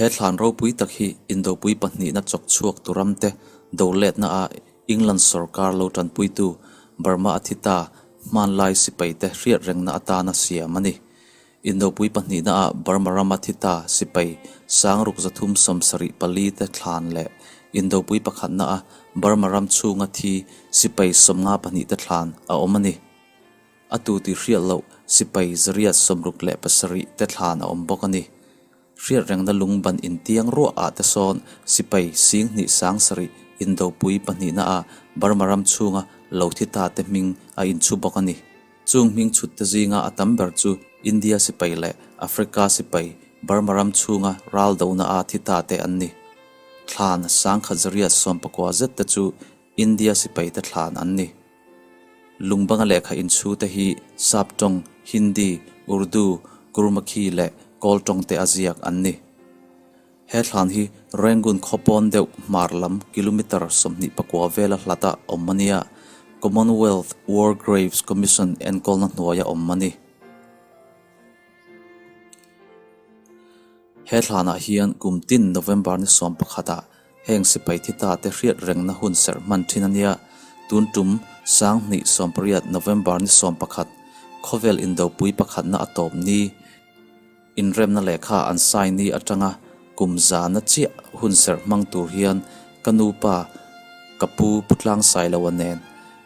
He thlan ropui tak hi Indopui pahnihna chawk chhuak tu ramte do letna ah England sorkar lo tanpuitu Burma a thi ta hmanlai sipaite hriat rengna atana siam a ni. Indopui pahnihna ah Burma rama thi ta sipai sangruk 374 te thlan leh Indopui pakhatna a Burma ram chhunga thi sipai 52 te thlan a awm a ni. A tu tih hriat loh sipai 867 te thlan a awm bawk a ni. Hriat rengna lungban intiang ruah ah te sawn sipai 27,000 Indopui pahnihna ah Burma ram chhunga lo thi ta te hming a inchhu bawk a ni. Chung hming chhut te zinga a tam ber chu India sipai leh Africa sipai Burma ram chhunga ral dona a thi ta te an ni. Thlan 1190 zet te chu India sipai te thlan an ni. Lungbanga lehkha inchhu te hi Sap tawng, Hindi, Urdu, Gurmukhi leh Kawl tawng te a ziak an ni. He thlan hi Rangoon khawpawn deuh hmar lam kilometre 29 vela hlata awm a nia, Commonwealth War Graves Commission enkawlna hnuaia awm a ni. He thlanah hian kum tin November ni 11 ah heng sipai thi ta te hriat rengna hun serh hman thin a nia, tun tum 2018 November ni 11 khawvel indopui pakhatna a tawp ni. Inremna lehkha an sign ni atanga kum zana chiah hun serh hmang tur hian ka nupa ka pu Putlang Sailoa nen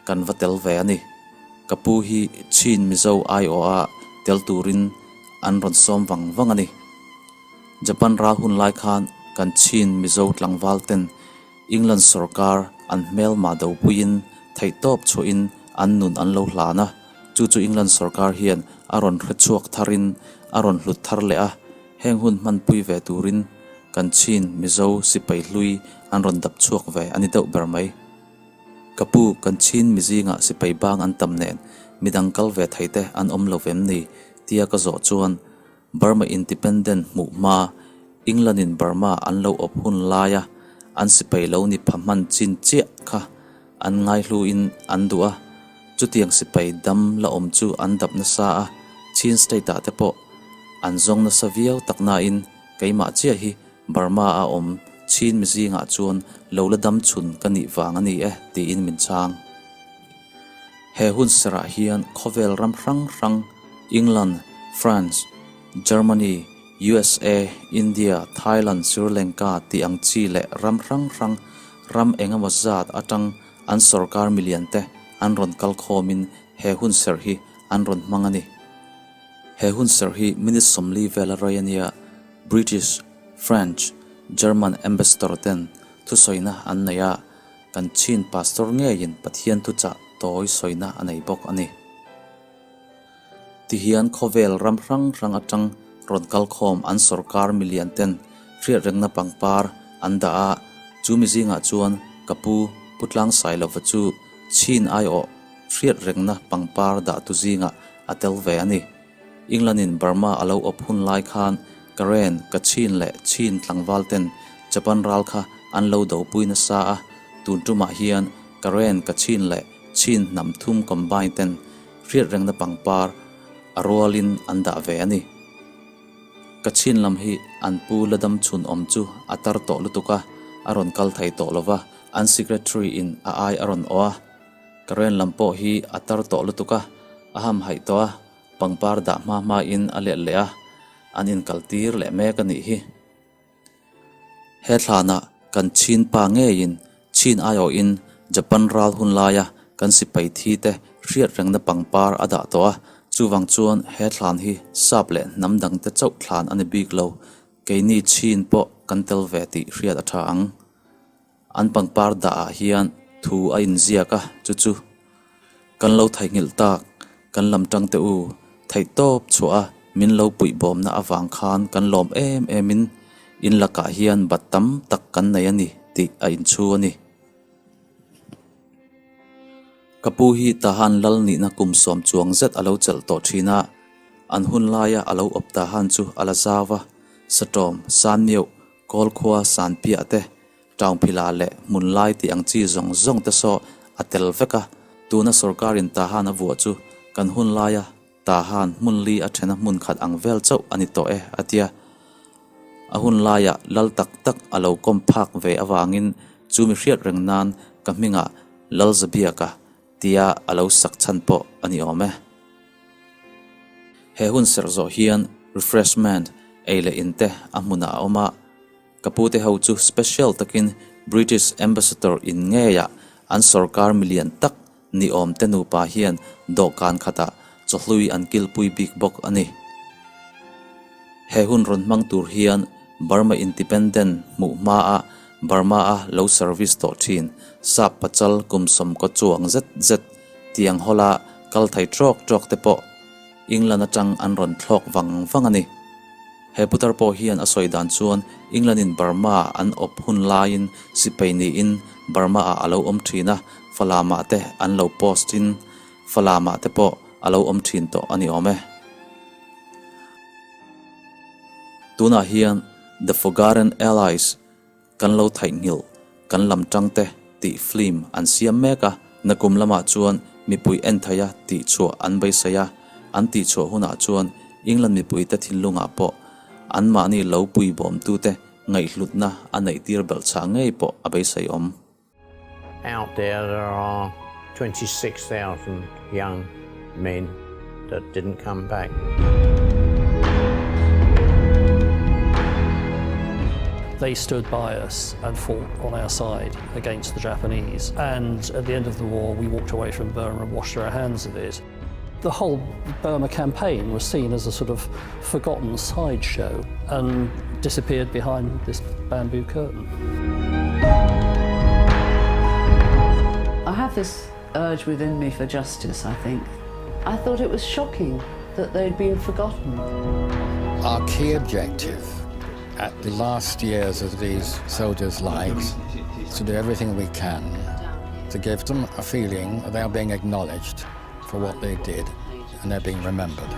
kan va tel ve a ni. Ka pu hi Chin Mizo aiawha tel turin an rawn sawm vang vang a ni. Japan ral hun lai khan kan Chin Mizo tlangval ten England sorkar an hmelma dopuiin theihtawp chhuahin an nun an lo hlan a. Chu chu England sorkar hian a rawn hrechhuak tharin a rawn hlut thar leh a, heng hun hmanpui ve turin kan Chin, Mizo, sipai hlui an rawn dap chhuak ve a ni deuh ber mai. Ka pu, kan Chin mizingah sipai bang an tam nen midang kal ve thei te an awm lo vem ni? tia ka zawh chuan Burma Independent hmuh hma, England in Burma an lo awp hun laia an sipai lo ni pha hman chin chiah kha an ngaihluin an duh a, chutiang sipai dam la awm chu an dap nasa a, Chin state ah te pawh an zawng nasa viau tak nain keimah chiah hi Burma a awm Chin mizingah chuan lo la dam chhun ka nih vang a ni e tiin min chhang. He hun serah hian khawvel ram hrang hrang England, France, Germany, USA, India, Thailand, Sri Lanka tih ang chi leh ram hrang hrang ram engemaw zat atang an sorkar milian te an rawn kal khawmin he hun serh hi an rawn hmang a ni. He hun serh hi minute 40 vel a rei a nia, British, French, German ambassador ten thusawina an nei a, kan Chin pastor ngeiin Pathian thuchah tawi sawina a nei bawk a ni. Tihian khawvel ram hrang hrang atang rawn kal khawm an sorkar milian ten hriat rengna pangpar an dah a, chu mi zingah chuan ka pu Putlang Sailova chu Chin aiawh hriat rengna pangpar dah tu zingah a tel ve a ni. England in Burma a lo awp hun lai khan Karen, Kachin leh Chin tlangval ten Japan ral kha an lo dopui nasa a, tun tumah hian Karen, Kachin leh Chin hnam thum combine ten hriat rengna pangpar a rualin an dah ve a ni. Kachin lam hi an pu la dam chhun awm chu a tar tawh lutuk a, a rawn kal thei tawh lova, an secretary in a ai a rawn awh a. Karen lam pawh hi a tar tawh lutuk a, a ham haih tawh a, pangpar dah hma hma in a let leh a, an inkal tir leh mek a nih hi. He thlanah kan Chin pa ngeiin Chin aiawhin Japan ral hun laia kan sipai thi te hriat rengna pangpar a dah tawh a, chuvang chuan he thlan hi sap leh hnam dang te chauh thlan a ni bik lo, keini Chin pawh kan tel ve tih hriat a tha ang. An pangpar dah ah hian thu a inziak a, chu chu kan lo theihnghilh tak, kan lam tang te u, theih tawp chhuah a min lo puih bawmna avang khan kan lawm em em in, in lakah hian bat tam tak kan nei a ni tih a inchhu a ni. Ka pu hi Tahan lal nihna kum 10 chuang zet a lo chelh tawh thin a, an hun laia a lo awp Tahan chu a la zau a, Satawm, Sanmiauh, Kawlkhua, Sanpiah te, Taungphila leh hmun lai tih ang chi zawng zawng te saw a tel vek a, tuna sorkarin Tahan a vuah chu kan hun laia Tahan hmun li a thena hmun khat ang vel chauh a ni tawh e, a tia. A hun laiah lal tak tak a lo kawm phak ve avangin chu mi hriat reng nan ka hmingah Lalzabiaka tia a lo sak chhan pawh a ni awm e. He hun serh zawh hian refreshment ei leh in te a hmunah a awm a, ka pute ho chu special takin British Ambassador in ngeiah an sorkar milian tak ni awm te nupa hian dawhkan khatah chawhlui an kilpui bik bawk a ni. He hun rawn hmang tur hian Burma Independent hmuh hmaa Burma-a lo service tawh thin sap pachal kum sawmkaw chuang zet zet tiang hawla kal thei trawk trawk te pawh England atang an rawn thlawk vang vang a ni. He putar pawh hian a sawi dan chuan England-in Burma an awp hun laiin sipai niin Burma-ah a lo awm thin a, Falamah te an lo post-in Falamah te pawh a lo awm thin tawh a ni awm e. Tunah hian The Forgotten Allies Kan lo thaihnghilh, kan lam tang te tih film an siam mek a, nakum lamah chuan mipui en theia tihchhuah an beisei a, an tihchhuah hunah chuan England mipuite thinlungah pawh anmahni lo puibawmtute ngaihhlutna a neihtir belhchhah ngei pawh a beisei awm. Out there there are 26,000 young men that didn't come back. They stood by us and fought on our side against the Japanese. And at the end of the war, we walked away from Burma and washed our hands of it. The whole Burma campaign was seen as a sort of forgotten sideshow and disappeared behind this bamboo curtain. I have this urge within me for justice, I think. I thought it was shocking that they'd been forgotten. Our key objective at the last years of these soldiers' lives is to do everything we can to give them a feeling that they are being acknowledged for what they did and they're being remembered.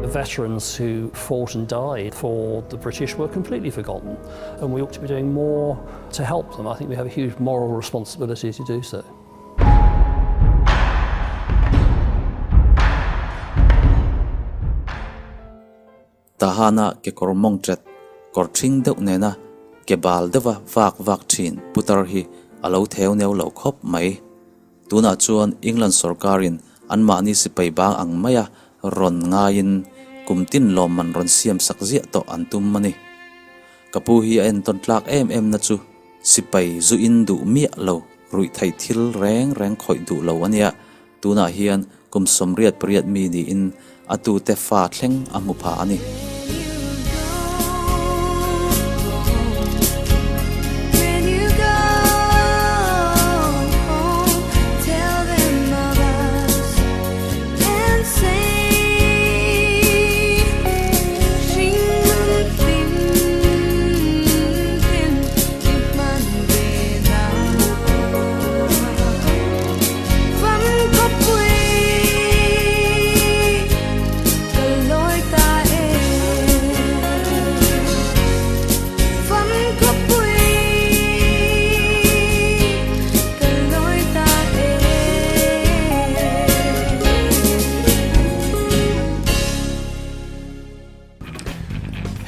The veterans who fought and died for the British were completely forgotten, and we ought to be doing more to help them. I think we have a huge moral responsibility to do so. Tahana kekawr mawng ṭet, kawr ṭhing deuh nena ke bal deuha vak vak ṭhin putar hi a lo theu neu lo khawp mai. Tunah chuan England sorkarin anmahni sipai bang ang maia rawn ngaiin kum tin lawmman rawn siam sak ziah tawh an tum a ni. Ka pu hi a entawn tlak em em na chu sipai zu in duh miah lo ruih theih thil reng reng khawih duh lo a nia. Tunah hian kum 88 mi niin a tute fa thleng a hmu pha a ni.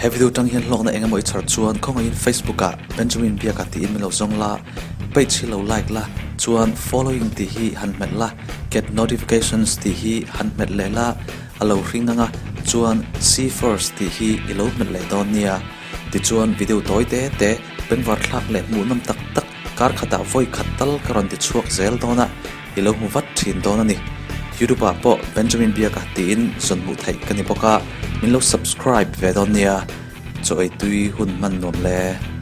He video tang hian hlawkna eng emaw i chhar chuan khawngaihin Facebook ah Benjamin Biaka tiin min lo zawng la, page hi lo like la, chuan following tih hi han hmet la, get notifications tih hi han hmet leh la, a lo hring ang a, chuan see first tih hi i lo hmet leh dawn nia. Tichuan video tawi te te bengvar thlak leh hmuhnawm tak tak kar khatah vawi khat tal ka rawn ti chhuak zel dawn a, i lo hmu vat thin dawn a ni. YouTube ah pawh Benjamin Biaka tiin zawn hmuh theih ka ni bawk a, min lo subscribe ve dawn nia. Chaw ei tui hun hman nuam le.